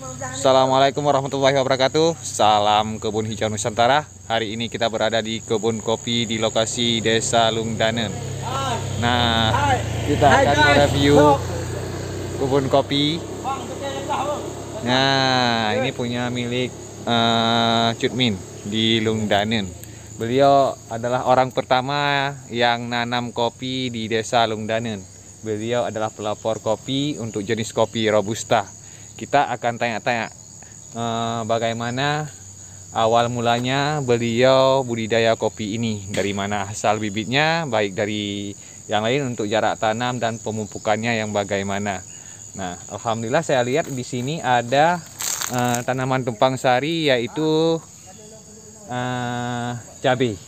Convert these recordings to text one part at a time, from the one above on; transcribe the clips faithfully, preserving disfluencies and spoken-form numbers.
Assalamualaikum warahmatullahi wabarakatuh. Salam Kebun Hijau Nusantara. Hari ini kita berada di kebun kopi di lokasi Desa Lungdanen. Nah, kita akan mereview kebun kopi. Nah, ini punya milik eh, Cut Min di Lungdanen. Beliau adalah orang pertama yang nanam kopi di Desa Lungdanen. Beliau adalah pelopor kopi untuk jenis kopi Robusta. Kita akan tanya-tanya eh, bagaimana awal mulanya beliau budidaya kopi ini, dari mana asal bibitnya, baik dari yang lain untuk jarak tanam dan pemupukannya yang bagaimana. Nah, alhamdulillah saya lihat di sini ada eh, tanaman tumpang sari, yaitu eh, cabai.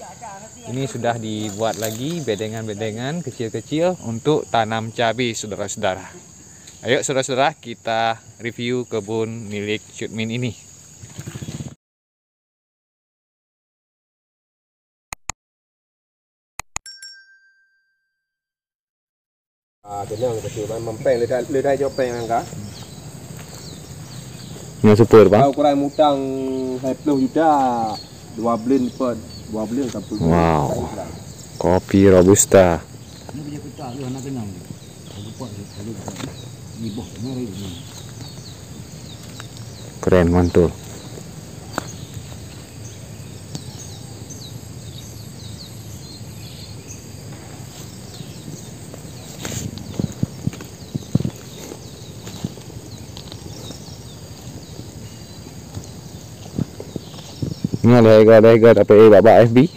Ini sudah dibuat lagi bedengan-bedengan kecil-kecil untuk tanam cabai, saudara-saudara. Ayo, saudara-saudara, kita review kebun milik Cut Min ini. Ah, keunong keuh, man, man péng, le that, le that jok péng angka. Nyoe super, Bang. Kalau ukuran mutang sepuluh juta, dua buleuen dapat, dua buleuen sampai. Wow. Baiklah. Kopi Robusta. Ini punya peta tu, anak keunong. Kalau dapat, kalau dapat. Ni boh, ni hari ni. Keren, mantul. Nyoe lhèe go, lhèe go, tapi eh, bak, bak F B.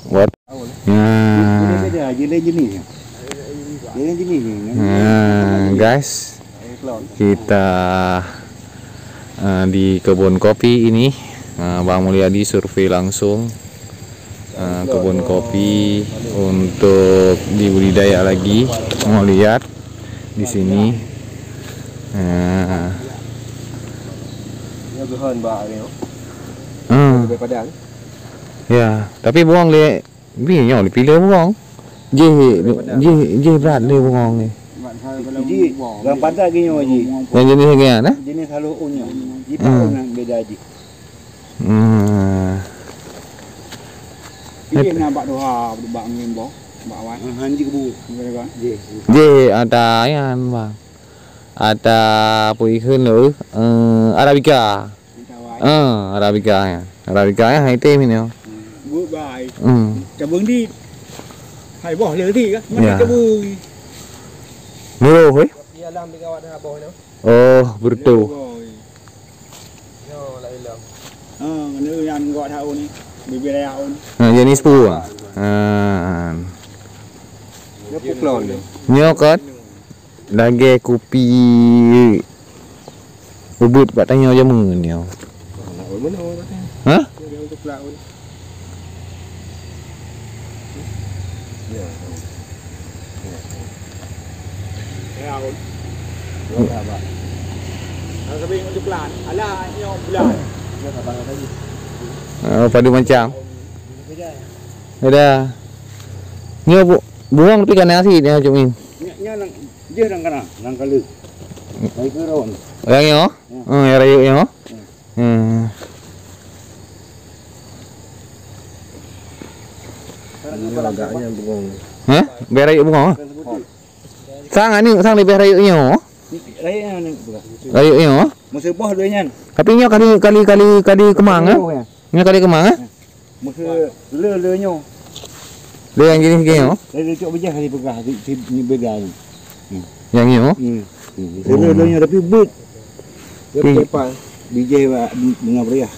What? Ya. Beda-beda, jenis-jenis. Jenis-jenis ni. Ya, guys. Kita eh, di kebun kopi ini, eh, Bang Mulyadi survei langsung eh, kebun kopi untuk dibudidaya lagi. Mau lihat di sini. Eh, Ya, Tuhan, bak ni. Hmm. Lebih padang. Ya, tapi buang lé, bi nyoe dipilih buang. Jih, jih, jih brat lé buang ni. Ji, orang pantat gini, Ji. Yang jenis lagi kan, eh? Jenis halus unyu. Ji, Hmm. Pak, beda ji. Hmm. Pilih nak bak doha, bak ngimbau, bak wan. Ah, han ji kebu. Ji. Ji, ada yan, bang. Ada apa ikheun tu? Eh, Arabica. Minta wan. Ah, Arabica ya. Arabica ya, hai tem ini. Hmm. Good bye. Hmm. Cabung di. Hai boh le di ka. Ya. Mana cabung? Murah, eh? Di alam di kawat dah boh tu. Oh, betul. Yo, la ilam. Ha, kena yang gok tahu ni. Bibir raya un. Ha, jenis pu. Ha. Dia puklon ni. Nyo kan? Lagèe kupi ubit bak tanyoe jameun nyoe. Nak mana orang tu? Ha? Dia untuk pelaut. Ya. Ya. Ya, Abang. Dua tak, Abang. Kalau sampai untuk pelan, alah, nyoe bulan. Ya, Abang, tadi. Oh, padu macam. Beda. Nyoe bu-, buang tapi kan nasi dia cumi. Nyoe, nyoe nang, dia nang kana, nang kala. Baik ke rawan. Yang nyoe? Ya. Hmm, yang rayek nyoe? Ya. Hmm. Ini agaknya bengong. Hah? Bèk rayeuk bengong? Sang anu, sang leubeh rayeuk nyoe. Rayeuk nyoe ni, bukan. Rayeuk nyoe. Meuseubah dua nyan. Tapi nyoe kali, kali, kali, kali keumang, eh? Nyoe ya. Nyoe kali keumang, eh? Meuseuleu-leu nyoe. Lé nyang jenis gini, oh? Lé cok bijéh kali peugah, si, si, ni beda ni. Hmm. Yang ni, oh? Hmm. Hmm. Lé, lé, lé, tapi beuet. Dia Pi- pelepah. Bijéh bak bunga beriah.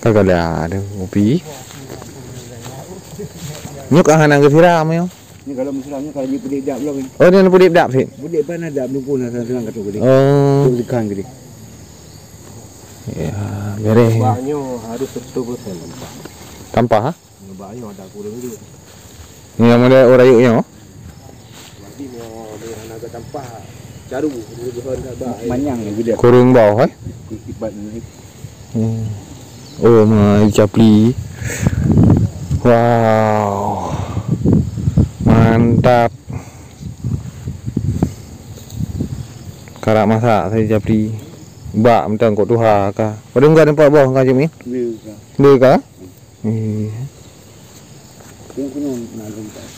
Kakak dah ada kopi. Nyuk ah, hana geusiram, yo. Ni kalau meusiram ni, kalau jipeudik dap lom ni. Oh, dia peudik dap sit. Peudik pan ada, belum pun ada, sedang kata peudik. Oh. Peudik ikan gede. Ya, bereh. Baknya harus seratus persen tampah. Tampah, ha? Baknya ada kurang dia. Ni yang mana orang yuk nyo? Berarti mau dia nak tampah caru, dia bukan tak bah. Manyang ni gede. Kurang bau, hai? Ibat ni. Hmm. Oh, mai capli. Wow. Mantap. Karap masak saya japri. Bak mantong kok tuha ka. Padahal enggak nampak boh ka cumi. Dia ka. Dia ka? Iya. Tengok kena nak lompat.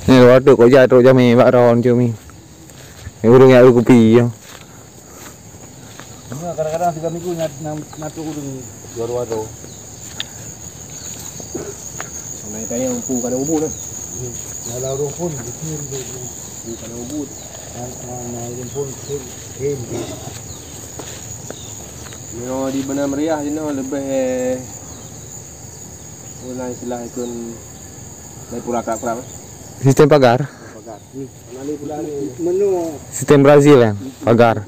Ni waktu kok jai trok jamé bak ron cumi. Ni ureueng yang kupi ya. Kadang-kadang tiga minggu nak nak trok ureueng dua-dua tu. Naik kaya empu kada ubur dah. Kalau ureueng pun bikin tu. Kada ubur. Nah, nah, nah, ureueng pun khem, khem. Nyoe di Banda Meriah jinoe leubeh, eh, ulang istilah ikon dari pura krab-krab, eh. Sistem pagar. Pagar. Hmm. Sistem Brazil kan, pagar.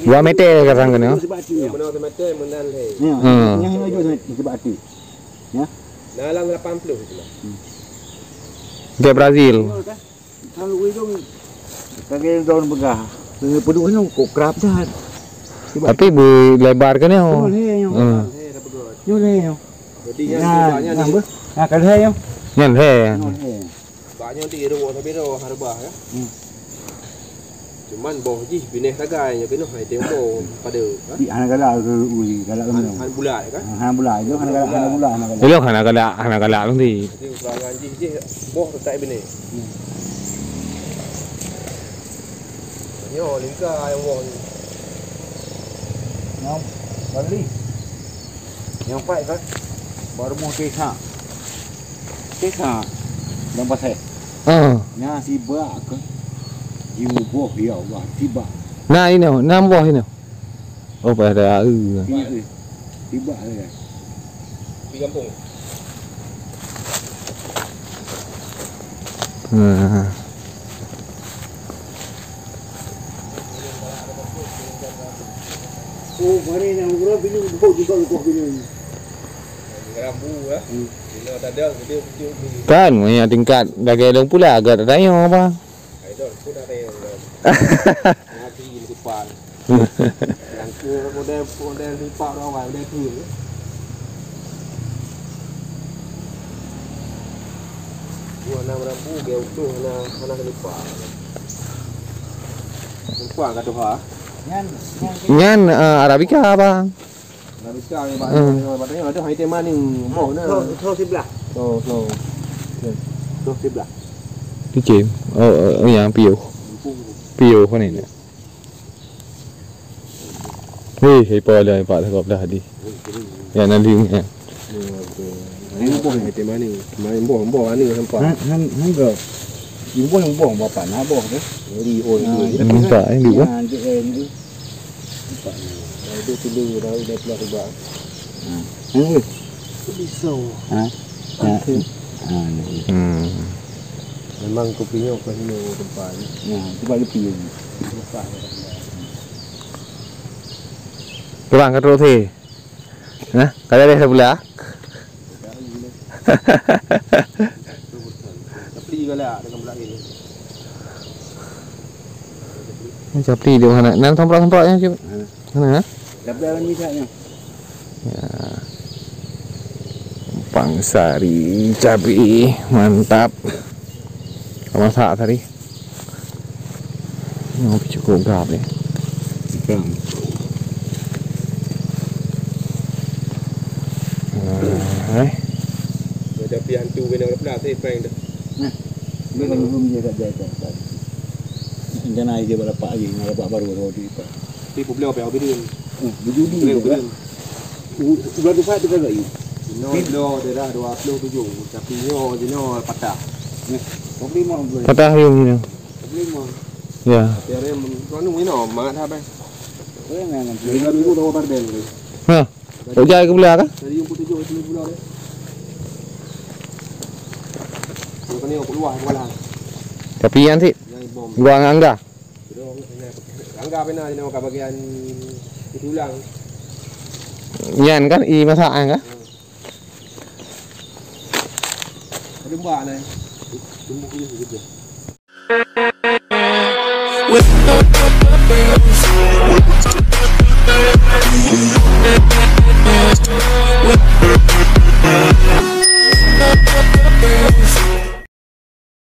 Dua meter kadang kena. Meunan lé. Ya, hmm. Yang ini juga sebab tu. Ya. Dalam lapan puluh itu lah. Kayak Brazil. Kalau ujung kagak daun begah. Kena peuduh nyoe kok kerap dah. Tapi beu lebar kan ya. Nyoe lé nyoe. Hmm. Nyoe lé nyoe. Jadi yang nah, nah, nah, kalau saya nyoe. Nyan he. Nyoe lé. Bak nyoe ti ro sabe ro hana reubah ya. Hmm. Cuman boh jih binéh sagai nyoe keunoe hai tem boh pada, ha? Di hana galak ke uli, galak. Han, han bulat kan? Hana bulat, itu hana galak, hana bulat, hana galak. Ilong hana galak, hana galak lom ti. Jadi ukuran jih jih boh tetak binéh. Hmm. Nyoe lingka yang boh ni. Nyoe bali. Nyang pat kan baru mau tesa. Tesa dalam pasai. Ah. Nya sibak ke? Jimuboh ya Allah, sibak. Nah, ini, enam boh ini. Oh, pada, eh. Ini, eh. Sibak ya. Di kampung. Nah. Oh, mari nang uroe bini bukuk juga lukoh bini. Rambu lah. Hmm. Bila tak ada, dia betul ni. Kan, banyak tingkat daging dong pula agak tak tanya apa. Idol pun ada yang ngaji di depan. Yang tu model, model lipat orang awal, model tu. Dua enam rambu, dia utuh hana, hana lipat. Lupa kat Doha. Nyan, nyan, nyan, eh, Arabica, bang. Arabica ni, bang. Hmm. Bang, ada hai tema ni. Boh na. Thô, thô siblah. Thô, thô. Thô siblah. Picim. Oh, oh, oh, yang piuh. Piuh ni. Hei, hai pa lah, hai pa lah, kau belah di. Ya, nanti ni. Ini boh ni, tema ni. Main boh, boh ni nampak. Han, han, han ke? Ini boh, boh, bapak nak boh ke? Jadi, oh, ini. Minta, eh, dulu. Ya, dia, eh, ini. Nampak ni. Dah ada tidur, dah, dah keluar juga. Ha. Ini. Pisau. Ha? Ha. Okey. Ha, ni. Hmm. Memang kopi nyoe ke sini tempat ni. Ya, tempat kopi ni. Tempat ni. Kurang ka trok thé. Nah, kada ada sebelah. Tapi galak dengan belak ni. Ni capli dia mana? Nan semprot-semprotnya cuma. Mana? Mana, eh? Tapi dalam misalnya. Ya. Pangsari cabai mantap. Masak tadi. Nyoe cukup gap ya. Gap. Hai. Tapi hantu kena kepala saya prank dah. Nah. Dia kalau belum dia tak jaga. Rencana dia balapak lagi, nak lapak baru kalau dia. Tapi pun beliau apa yang bidin? Hmm, bidin juga. Beliau bidin. U-, udah dua tu kan lagi. Inoe bloe daerah dua puluh tujuh, tapi nyoe jinoe patah. Neh, dua puluh lima bulan. Patah ayam ni. Dua puluh lima. Ya. Tiada yang anu inoe mangat habis. Dua puluh lima. Dua puluh lima dah bardel. Ha. Kok jai ke belah kah? Dari yang puluh tujuh ke sembilan puluh deh. Yang kena yang keluar kepala. Tapi yang sih. Yang bom. Gua angga. Angga pernah jinoe kat bagian itu ulang. Nyan kan i masak kan? Hmm. Ada mbak ni. Tumbuh ni gitu. With